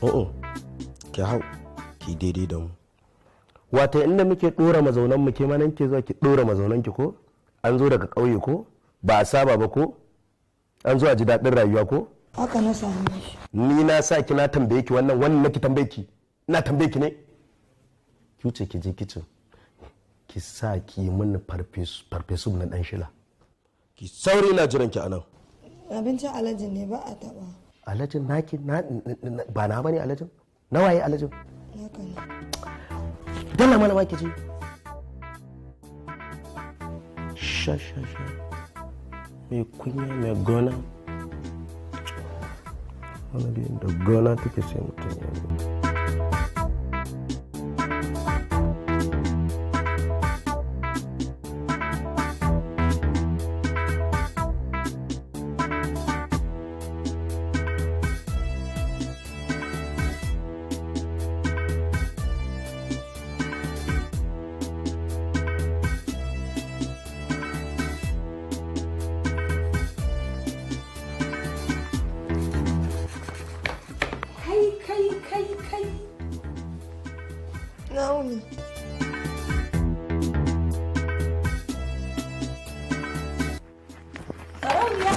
Oh, ki hau ki daidai da mu. Wata inda muke dora mazaunan mu, ke ma nan ke zuwa ki dora mazaunan ki, ko an zo daga ƙauye, ko ba a saba ba, ko an zo a ji daɗin rayuwa, ko? Haka na same shi. Ni na sa ki na tambaye ki wannan? Wannan nake tambaye ki, na tambaye ki ne. Ki wuce ki je kicin, ki sa ki yi mini farfesu na dan shila. Ki sauri, na jiran ki anan. Abincin Alhaji ne, ba a taba. Alhajin naki na ba na bane. Alhajin na waye? Alhajin? Naka ne. Dala mana ki je. Sha sha sha, mai kunya, mai gona. Wani da gona take, sai mutum ya yi. Kai, kai, kai, kai! Naomi. Sarauniya!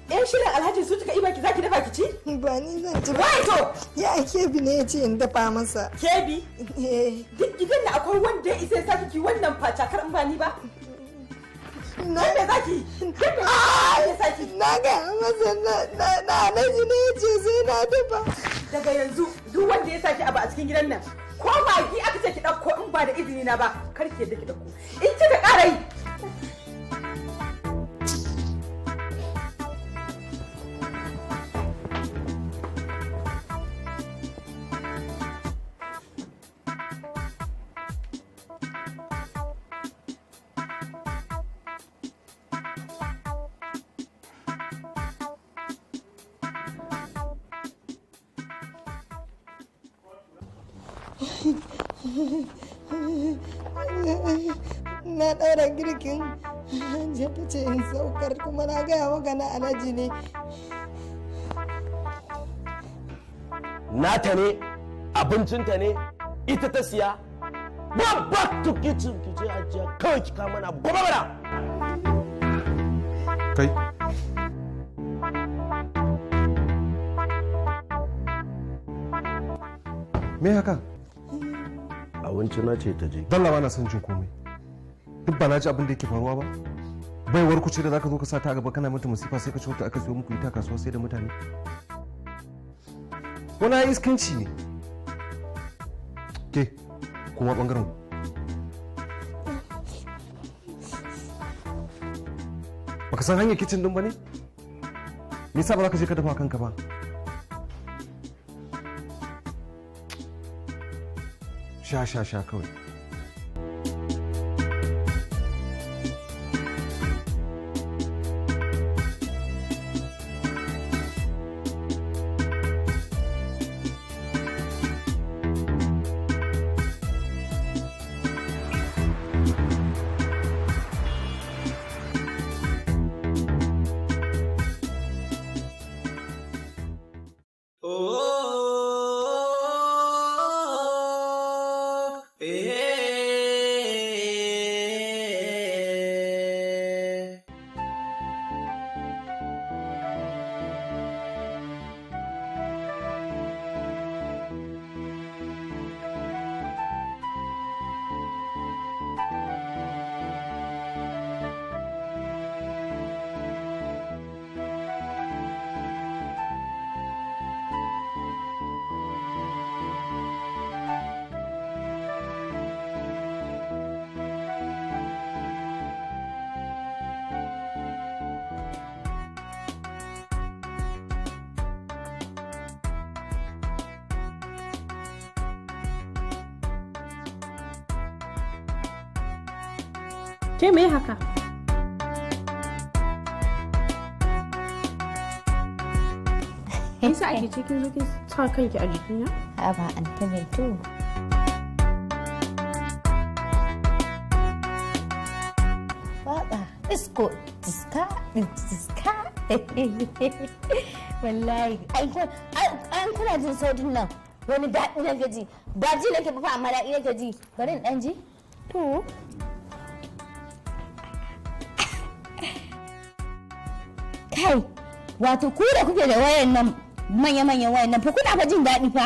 Yan shirin Alhaji su kika iba ki zaki dafa ki ci? Ba ni zan ci ba. Wai to! Ya Kebi ne ya ce in dafa masa. Kebi, Eh, duk gidan da akwai wanda ya isa ya saki ki wannan facakar in ba ni ba? Na Dan me zaki? Dan me zaki saki? Na gaya masa na Alhaji ne ya ce sai na dafa. Daga yanzu duk wanda ya saki abu a cikin gidan nan, ko magi aka ce ki ɗauko, in ba da izini na ba, kar ki yadda ki ɗauko. In kika ƙara yi, Na ɗaura girkin, je ta ce in saukar, kuma na gaya maka na Alhaji ne. Nata ne, abincinta ne, ita ta siya. Go back to kitchen, ki je ajiya kawai, ki kama na gobe mana. Kai. Me haka? Abinci na ce ta je. Dalla ba na son jin komai. Duk ba na ji abin da yake faruwa ba. Baiwar ku ce da zaka zo ka sa ta a gaba kana mata masifa, sai ka ci wata aka siyo muku ita kasuwa sai da mutane. Wani ai iskanci ne. Ke, kuma bangaren ku. Baka san hanyar kicin din ba ne? Me yasa ba za ka je ka dafa kanka ba? Sha sha sha kawai. Oh, eh. Ke me haka? Yasa ake ce kin zo kin sa kanki a jikina? Haba Anti Bintu. Waka isko diska diska. Wallahi ai kuna jin sautin nan, wani daɗi nake ji, ba ji nake ba fa, amma daɗi nake ji. Bari in ɗan ji. To kai, wato ku da kuke da wayan nan, manya-manyan wayan nan fa, kuna fa jin daɗi fa.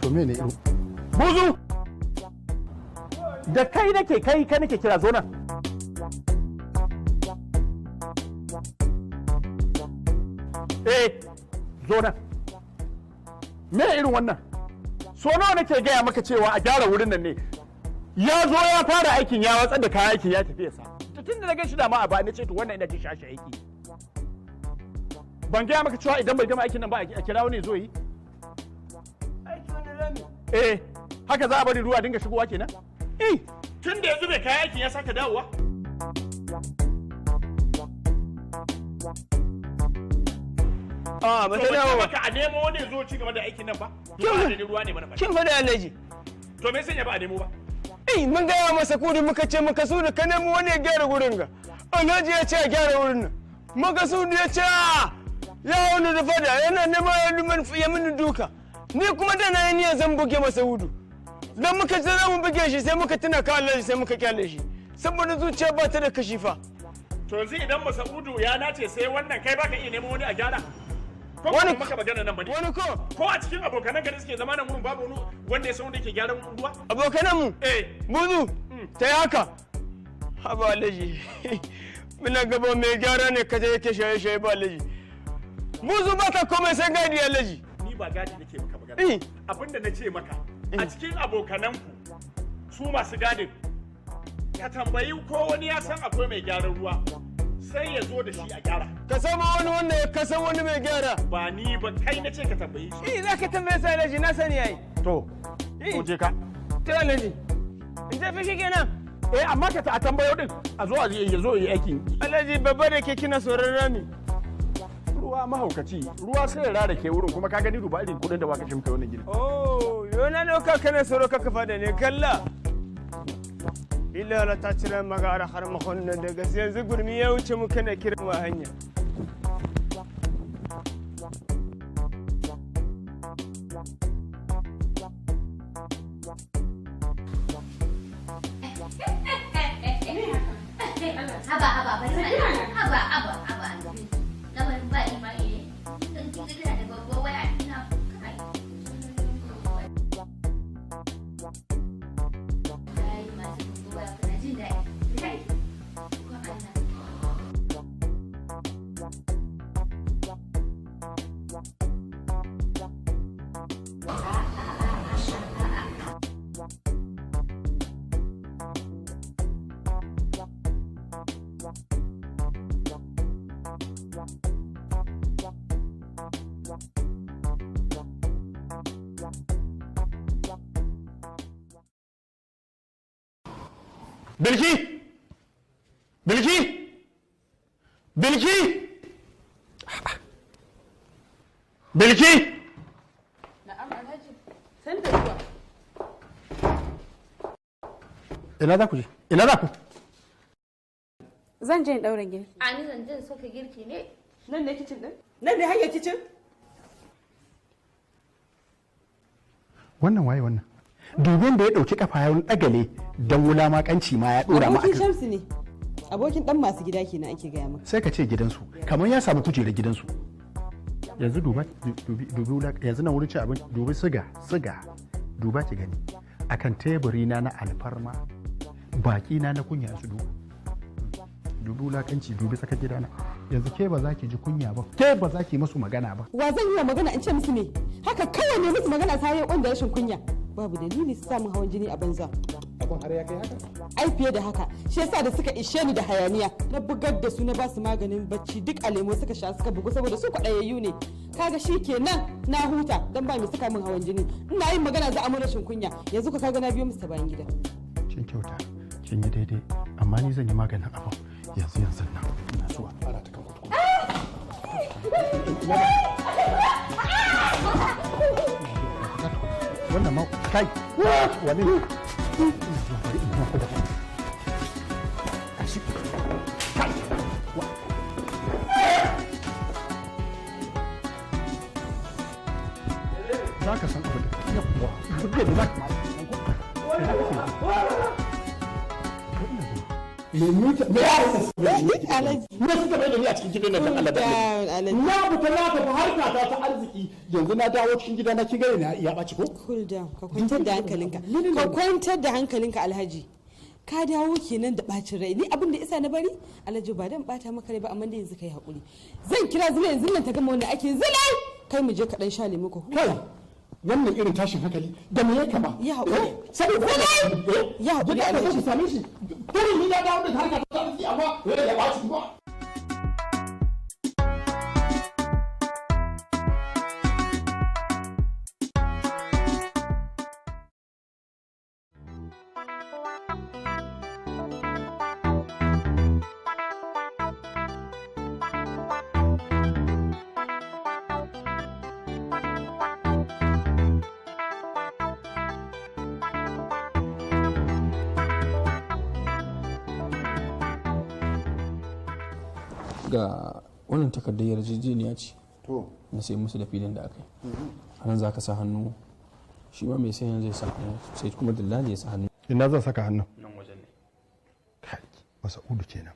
To me ne irin buzu da kai nake, kai ka nake kira, zo nan. Eh, zo nan. Me irin wannan? So nawa nake gaya maka cewa a gyara wurin nan ne? Ya zo ya fara aikin, ya watsar da kayan aikin, ya tafi ya sa. Tun da na gan shi da ma a ba na ce to wannan ina ji shashi aiki. Ban gaya maka cewa idan bai gama aikin nan ba a kira wani zo yi? Eh, haka za a bari ruwa dinga shigowa kenan? Eh, tun da yanzu bai kayan aikin ya sake dawowa. A ba ta dawo ba. Maka a nemo wani ya zo ci gaba da aikin nan ba? Kin ruwa ne mana ba. Kin faɗi, Alhaji. To me sanya ba a nemo ba? Eh, mun gaya masa kudi, muka ce muka su da ka nemo wani ya gyara gurin ga. Alhaji ya ce a gyara wurin nan. Muka su ya ce a ya wani da fada yana nema ya mini duka. Ni kuma da na yi niyyar zan buge masa hudu. Dan muka ce za mu buge shi, sai muka tuna ka Alhaji, sai muka kyale shi. Saboda zuciya ba ta da kashifa. To yanzu idan Masa'udu ya nace sai wannan, kai baka iya nemo wani a gyara? Ko Wani kuma maka magana nan bane. Wani ko? Ko a cikin abokanan ka da suke zama nan wurin babu wani wanda ya san wanda yake gyaran ruwa? Abokanan mu? Eh. Buzu, ta yi haka. Haba Alhaji. Muna gaba mai gyara ne kaje yake shaye-shaye ba, Alhaji. Buzu ba ka komai sai gadi, Alhaji. Ni ba gadi nake maka magana. Abinda na ce maka, a cikin abokananku su masu gadin, ka tambayi ko wani ya san akwai mai gyaran ruwa, sai ya zo da shi a gyara. Ka samu wani wanda ya kasan wani mai gyara. Ba ni ba, kai na ce ka tambayi shi. Eh, za ka tambaye sa, Alhaji, na sani yayi. To, to je ka. To Alhaji. In tafi shi kenan. Eh, amma ka a tambayo din a zo a ya zo yi aikin. Alhaji, babba da ke kina tsoron rami. Ruwa mahaukaci, ruwa sai ya rarake wurin kuma ka gani, duba irin kudin da baka shimka wannan gidan. Oh, yo na ɗauka kana tsoro ka kafa da ne kalla. Ila ta cire magara har mahon nan daga yanzu gurmi ya wuce mu kana kiran wa hanya. Haba haba, bari mana. Haba haba haba. Lamarin ba imani ne. In kin ga kina da babbar waya ina kai. Ai masu babbar waya kuna jin daɗi. Kai. Ko Allah. Bilki! Bilki! Bilki! Bilki! Na'am Alhaji. San da zuwa. Ina za ku je? Ina za ku? Zan je in ɗaura girki. A ni zan je in soka girki ne. Nan ne kicin din? Nan ne hanyar kicin? Wannan waye wannan? Dubin da ya ɗauki kafa ya wani ɗagale don wulamakanci ma ya ɗora ma Abokin akan. Shamsu ne. Abokin dan masu gida kenan ake gaya maka. Sai ka ce gidansu, kamar ya samu kujerar gidansu. Yanzu duba, dubi, dubi, yanzu nan wurin cin abinci, dubi siga, siga, duba ki gani. Akan teburi na na alfarma, baki na na kunya su duba. Dubi wulakanci, dubi tsakar gidana. Yanzu ke ba za ki ji kunya ba, ke ba za ki musu magana ba. Wa zan yi wa magana in ce musu ne? Haka kawai ne musu magana sai ya da rashin kunya. Babu dalili su samun hawan jini a banza. Abin har ya kai haka? Ai fiye da haka, shi yasa da suka ishe ni da hayaniya, na bugar da su na ba su maganin bacci duk a lemo suka sha suka bugu saboda su kwaɗayayyu ne. Kaga shi kenan na huta dan ba mai saka min hawan jini. Ina yin magana za a mun rashin kunya. Yanzu ka kaga na biyo musu ta bayan gida. Kin kyauta, kin yi daidai, amma ni zan yi maganin abin yanzu yanzu nan. Ina zuwa fara ta kan kutuku. Wannan ma kai wani ne? Bari in kuma da Tashi. Kai. Za ka san abin da yawwa. Duk da za ka me me suka bai da ni a cikin gidan nan Allah da na fita na tafi harka ta ta arziki yanzu na dawo cikin gida na kin gane na ya ɓaci ko Cool down, ka kwantar da hankalinka. Ka kwantar da hankalinka Alhaji. Ka dawo kenan da bacin rai. Ni abin da isa na bari, Alhaji ba dan bata maka rai ba amma dai yanzu kai hakuri. Zan kira Zulai yanzu nan ta gama wannan aikin Zulai. Kai mu je ka dan sha lemu ka huta. Kai wannan irin tashin hankali da me ya kama? Ya haƙuri. Saboda Zulai! Ya haƙuri Alhaji. Alhaji. Same shi. Dole ni na dawo da harka ta arziki amma ya ɓaci kuma. Ga wannan takardar yarjejeniya ce To. na sai musu da filin da aka yi. A nan za ka sa hannu, shi ma mai sayan zai sa hannu, sai kuma dillali ya sa hannu. Ina zan saka hannu? Nan wajen ne. Masa'udu kenan.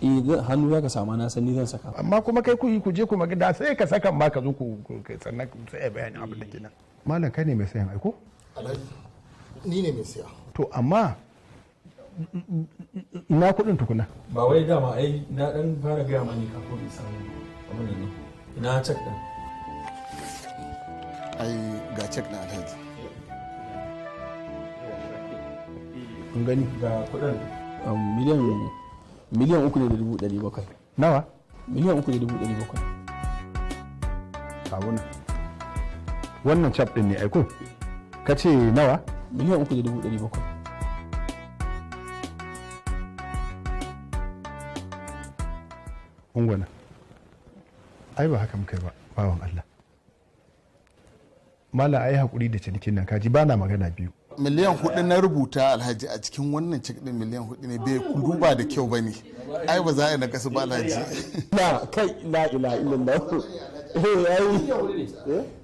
Eh, hannu za ka sama, na san ni zan saka. Amma kuma kai ku yi ku je ku magana sai ka saka ma ka zo ku sannan sai a bayani abin da kenan. Malam kai ne mai sayan aiko? Alhaji, ni ne mai siya. To amma ina kuɗin tukuna? Ba wai dama ai na dan fara gaya mani kafin in samu abin nan ne. Ina cek din? Ai ga cek na Alhaji. Kun gani? Ga kuɗin. 3,700,000. Nawa? 3,700,000. Kawuna. Wannan cap ɗin ne aiko? Ka ce nawa? 3,700,000. Ungwana. Ai ba haka muka yi ba, bawan Allah. Malam ai hakuri da cinikin nan kaji ba na magana biyu. 4 miliyan na rubuta Alhaji a cikin wannan cek din 4 miliyan ne bai duba da kyau ba ne. Ai ba za a yi na kasu ba Alhaji. Na kai la ilaha illallah. Eh ai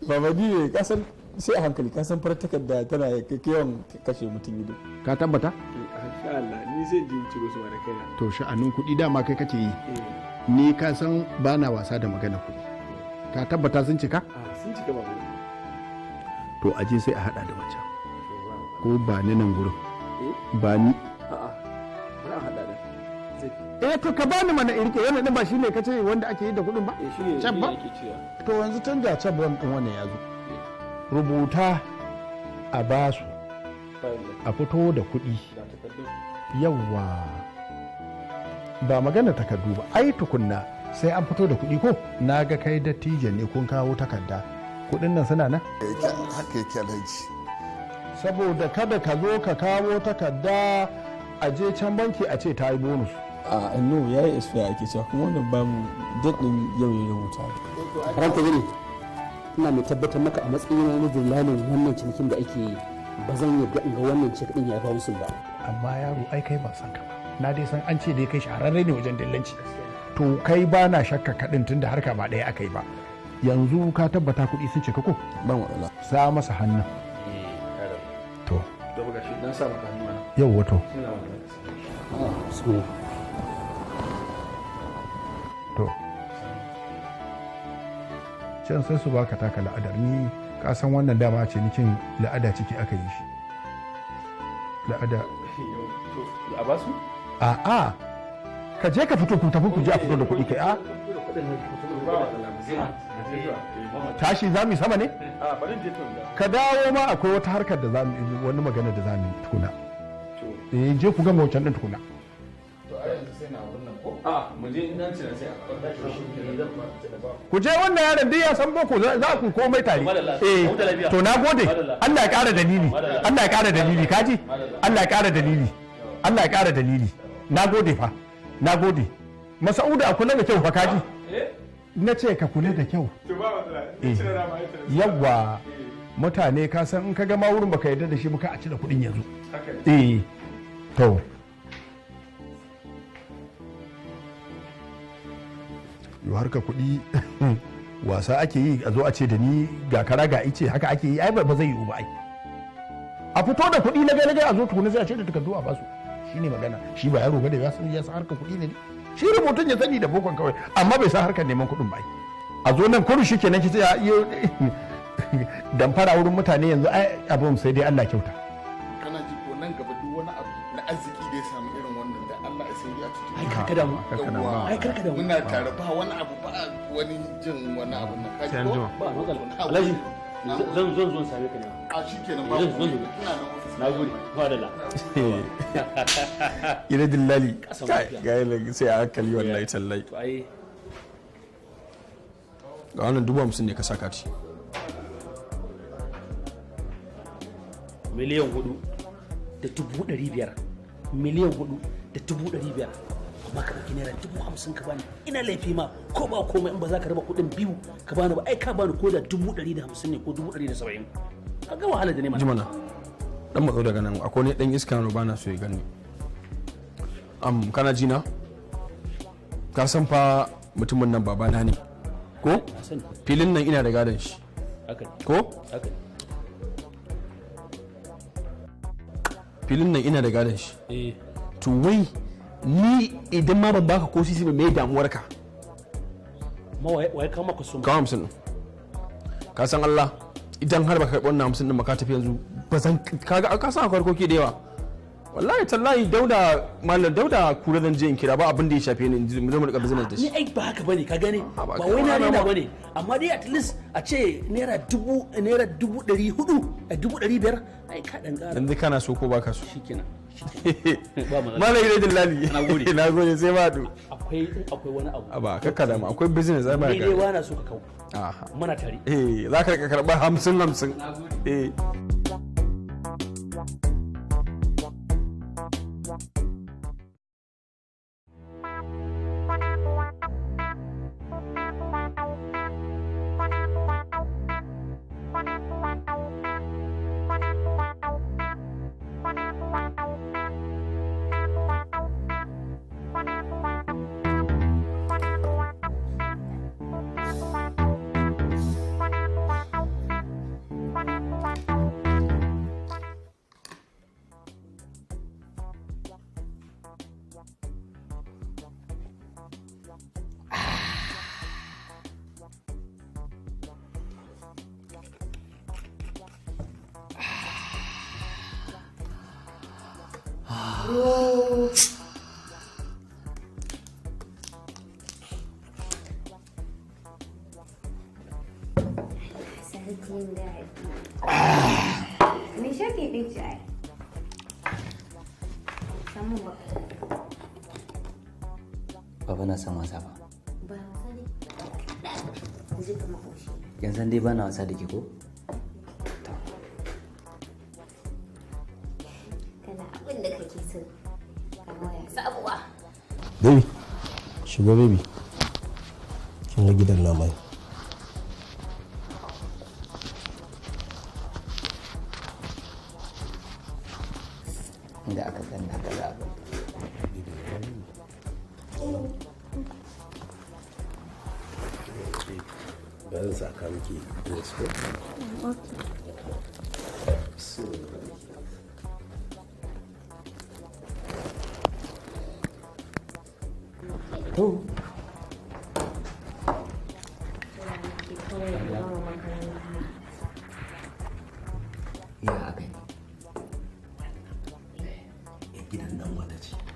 baba ni ne ka san sai a hankali, ka san farar takarda tana yawan kashe mutum ido. Ka tabbata? Insha Allah ni sai jin ciro su da kaina. To sha'anin kuɗi dama kai kake yi. Ni ka san ba na wasa da magana kuɗi. Ka tabbata sun cika? Sun cika baba. To aje sai a haɗa da wancan. Ko ba ni nan gurin. Ba ni. A'a. Bari a hada da. Eh to ka bani mana in rike wannan din ba shine kace wanda ake yi da kuɗin ba? Shine Cap ba? ake cirewa. To yanzu canja cap ɗin wannan ya zo. Rubuta a basu a fito da kuɗi. Yawwa. Ba magana takardu ba, ai tukunna sai an fito da kuɗi ko? Na ga kai dattijo ne kun kawo takarda. Kuɗin nan suna nan? Haka yake Alhaji. Saboda kada ka zo ka kawo takarda a je can banki a ce ta yi bonus. A no ya yi expire ake cewa kuma wannan babu date din yau ya rubuta. Ranka gani ina mai tabbatar maka a matsayina na dillalin wannan cinikin da ake yi ba zan yarda in ga wannan cek din ya ba musu ba. Amma yaro ai kai ban san ka ba. Na dai san an ce dai kai shahararre ne wajen dillanci. To kai ba na shakka kaɗin tunda harka ba ɗaya aka yi ba. Yanzu ka tabbata kuɗi sun cika ko? Ban matsala. Sa masa hannun. To. To ga shi na sa maka hannu. Yau wato. Bismillah. Bismillah. Can sai su baka taka la'adar. Ni ka san wannan dama ce nikin la'ada ciki aka yi shi la'ada. A basu? A'a, ka je ka fito, ku tafi, ku je a fito da kuɗi kai. A tashi za mu yi sama ne. A bari je to. Ka dawo ma, akwai wata harkar da za mu yi, wani magana da za mu yi tukuna. Eh, je ku gama wancan din tukuna. To, a yanzu sai na wurin ko? A mu je, in nan ce sai a. Ku je, wannan yaron duk ya san boko, za ku komai tare. Eh, to, na gode. Allah ya ƙara dalili, Allah ya ƙara dalili, kaji, Allah ya ƙara dalili, Allah ya ƙara dalili. Na gode fa, na gode. Masa'uda, a kula da kyau fa, kaji, na ce ka kula da kyau. To, ba matsala. Ni cire rama ai tare. Yawwa, mutane ka san in ka gama wurin baka yarda da shi muka a cire kuɗin yanzu. Eh, to. Yau harka kuɗi wasa ake yi? A zo a ce da ni ga kara ga ice, haka ake yi? Ai ba zai yiwu ba. Ai a fito da kuɗi na gane a zo tukuna, sai a ce da takardu a basu, shine magana. Shi ba yaro ba da ya san harkar kuɗi ne. Shi rubutun ya sani da bokon kawai, amma bai san harkar neman kuɗin ba. Ai a zo nan kudu shi kenan, ki tsaya iyo damfara wurin mutane yanzu. Ai abun sai dai Allah kyauta. Kana ji ko? Nan gaba duk wani abu na arziki da ya samu irin wannan, da Allah ya sauri a cikin. Ai karka damu. Yawwa. Ai karka damu. Muna tare, ba wani abu, ba wani jin wani abu na kaji Sai an ko? jima. Ba matsala. Alhaji, zan zo in same ka ne. A shikenan, ba Zan zo. ina nan ofis. Na gode. Ba da la. Ina dillali. Kasan Kai, lafiya. ga yana sai a hankali, wallahi tallahi. To ai Ga wannan 50,000 ne ka saka ci. 4,500,000, 4,500,000, amma ka ɗauki naira 50,000 ka bani, ina laifi ma? Ko ba komai, in ba za ka raba kuɗin biyu ka bani ba, ai ka bani ko da 150,000 ne ko 170,000. Ka ga wahala da ne mana. Jimana, dan matso daga nan, akwai wani dan iska na bana so ya gani. Kana ji na? Ka san fa mutumin nan babana ne. Ko? Na sani. Filin nan ina da gadon shi. Haka ne. Ko? Haka ne. Filin nan ina da gadon shi. Eh. To wai ni idan ma ban baka ko sisi ba, me damuwarka? Ma waye kawo maka suma? Kawo 50 ɗin. Ka san Allah, idan har baka karɓi wannan 50 ɗin ba ka tafi yanzu, ba zan kaga ka san akwai harkoki da yawa. Wallahi tallahi, Dauda, Mallam Dauda kura zan je in kira, ba abin da ya shafe ni, in ji mu zo mu rika business da Ni shi. ai ba haka bane, ka gane? Ba Ba kai wai na wani rena ba. bane, amma dai at least a ce naira dubu, naira 400,000, a 500,000, ai ka dan ƙara. Yanzu kana so ko baka so? Shikenan. Ba matsala. Malam Ire Dillali. Na gode. Na gode, sai ma haɗu. Akwai, in akwai wani abu. Ba kakka da akwai business ai ba Ni dai ka. ba na so ka kau. Aha. Muna tare. Eh, za ka rika karɓar 50 50. Eh. Sarkin daɗi. Me shafi ɗin ci ai? Samun ba. Baba na son wasa ba. Ba wasa ne. Ji ka makoshi. Yanzu dai bana wasa da ke ko? Kana abin da kake so. Ka waya sabuwa. Baby, shigo baby. Kin ga gidan na mai. Inda aka gani haka za a bari. Ba zan saka miki dress ko? So, To.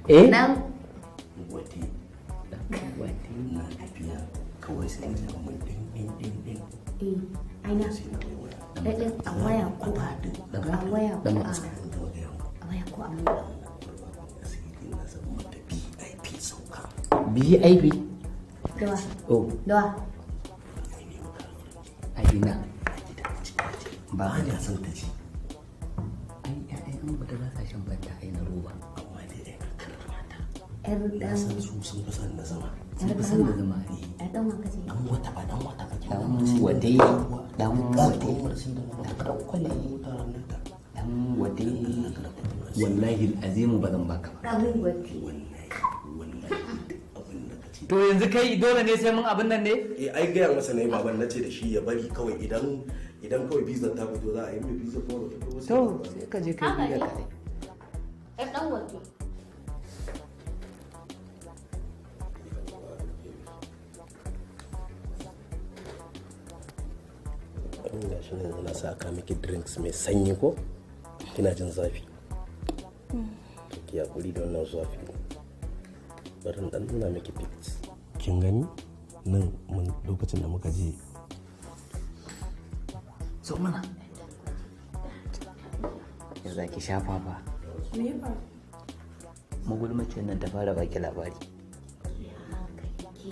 Eh? Dan Wate. Wate. Na tafiya kawai sai na mun din din din din. Eh, aina. Ɗin a waya ko a waya ko a waya ko a BIP. Dawa. Oh. Dawa. A ina? Ba na son ta ci. Ai ƴaƴan ba ta ba sa shan fanta ai na roba. Amma dai ai karrama ta. Yar Na dan san su sun fi son na zama. Sun fi son na zama. Yar dan wanka ce. Dan wata ba dan wata ba. Dan wate. Dan wate. Dan wate. Wallahi azimu ba zan baka ba. Dan wate. To yanzu kai dole ne sai mun abin nan ne? Eh, ai gaya masa ne baban, nace da shi ya bari kawai idan kawai visa ta fito za a yi mai visa kuma ba ta fito ba sai To sai ka je kai biya ka. Yar dan wate. Ga shi yanzu na sa aka miki drinks mai sanyi ko kina jin zafi, to ki hakuri da wannan zafi. Bari in dan nuna miki pics. Kin gani nan mun lokacin da muka je. So mana. Ya za ki shafa ba. Me ya faru? Magulmacin nan ta fara baki labari. Ke baki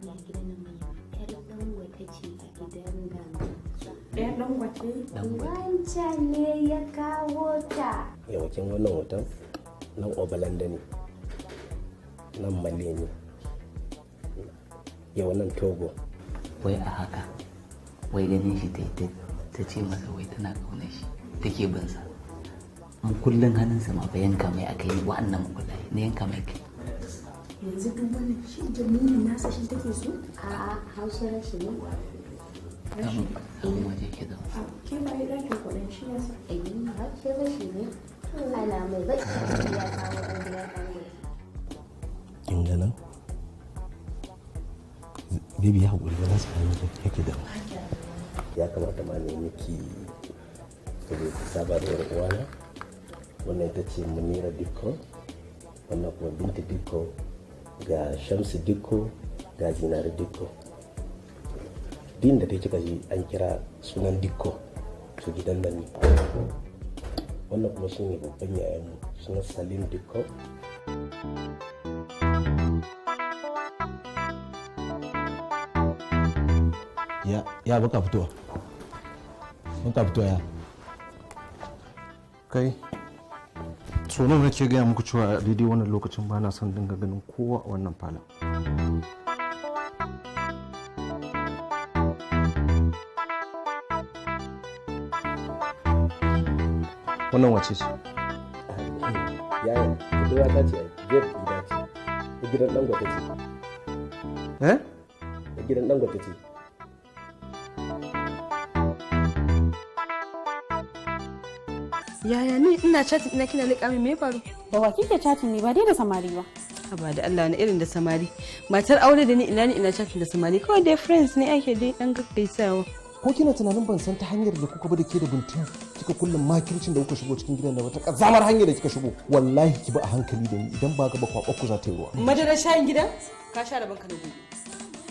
ne a gidan nan mai yawa. Yar dan wate ce a gidan nan. Yar dan wace? Wancan ne ya kawo ta. Yawa, kin wannan hoton nan Obalanda ne, nan Male ne, yawa nan Togo. Wai a haka wai ganin shi ta yi ta ce masa wai tana ƙaunar shi take bin sa. Mukullin hannunsa ma ba yanka mai aka yi, wa'annan mukullaye na yanka mai aka yi. Yanzu duk wannan shi Jamilu nasa shi take so? A'a, Hausa rashi ne. Samun samun waje ke zama. Ke ba yi ɗakin kuɗin shi yasa. Eh, Hausa rashi ne. Ana mai baki ya kawo ɗan gidan ɗan waje. Kin ga nan baby, ya haƙuri ba za su fahimta yake da ya kamata ma ne miki saboda ki saba da yar uwana. Wannan ita ce Munira Dikko, wannan kuma Binta Dikko, ga Shamsu Dikko, ga Zinari Dikko. Din da dai kika ji an kira sunan Dikko, to gidan nan ne. Wannan kuma shine babban yayanmu, sunan Salim Dikko. Ya ya, baka fitowa, baka fitowa ya. Kai, so nawa nake gaya muku cewa a daidai wannan lokacin ba na son dinga ganin kowa a wannan falon? Wannan wace ce? Yaya, budurwa ta ce ai, biyar gida ce ta gidan Dangote ce. Eh? Ta gidan Dangote ce. Yaya ni ina chatting ina kina liƙa min, me ya faru? Da wa kike chatting ne, ba dai da samari ba? Haba da Allah, wani irin da samari? Matar aure da ni, ina ni ina chatting da samari? Kawai dai friends ne ake dai dan gaggaisawa. Ko kina tunanin ban san ta hanyar da kuka bi da ke da Bintu kika kullum makircin da kuka shigo cikin gidan da wata kazamar hanyar da kika shigo? Wallahi ki bi a hankali da ni, idan ba ka ba kwaɓar ku za ta yi ruwa. Madarar shayin gidan? Ka sha rabon ka na gobe.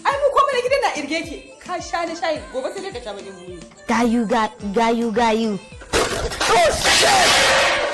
Ai mu komai na gidan na irge ke. Ka sha na shayi gobe sai dai ka sha bakin muni. Gayu gayu gayu. Oh shit!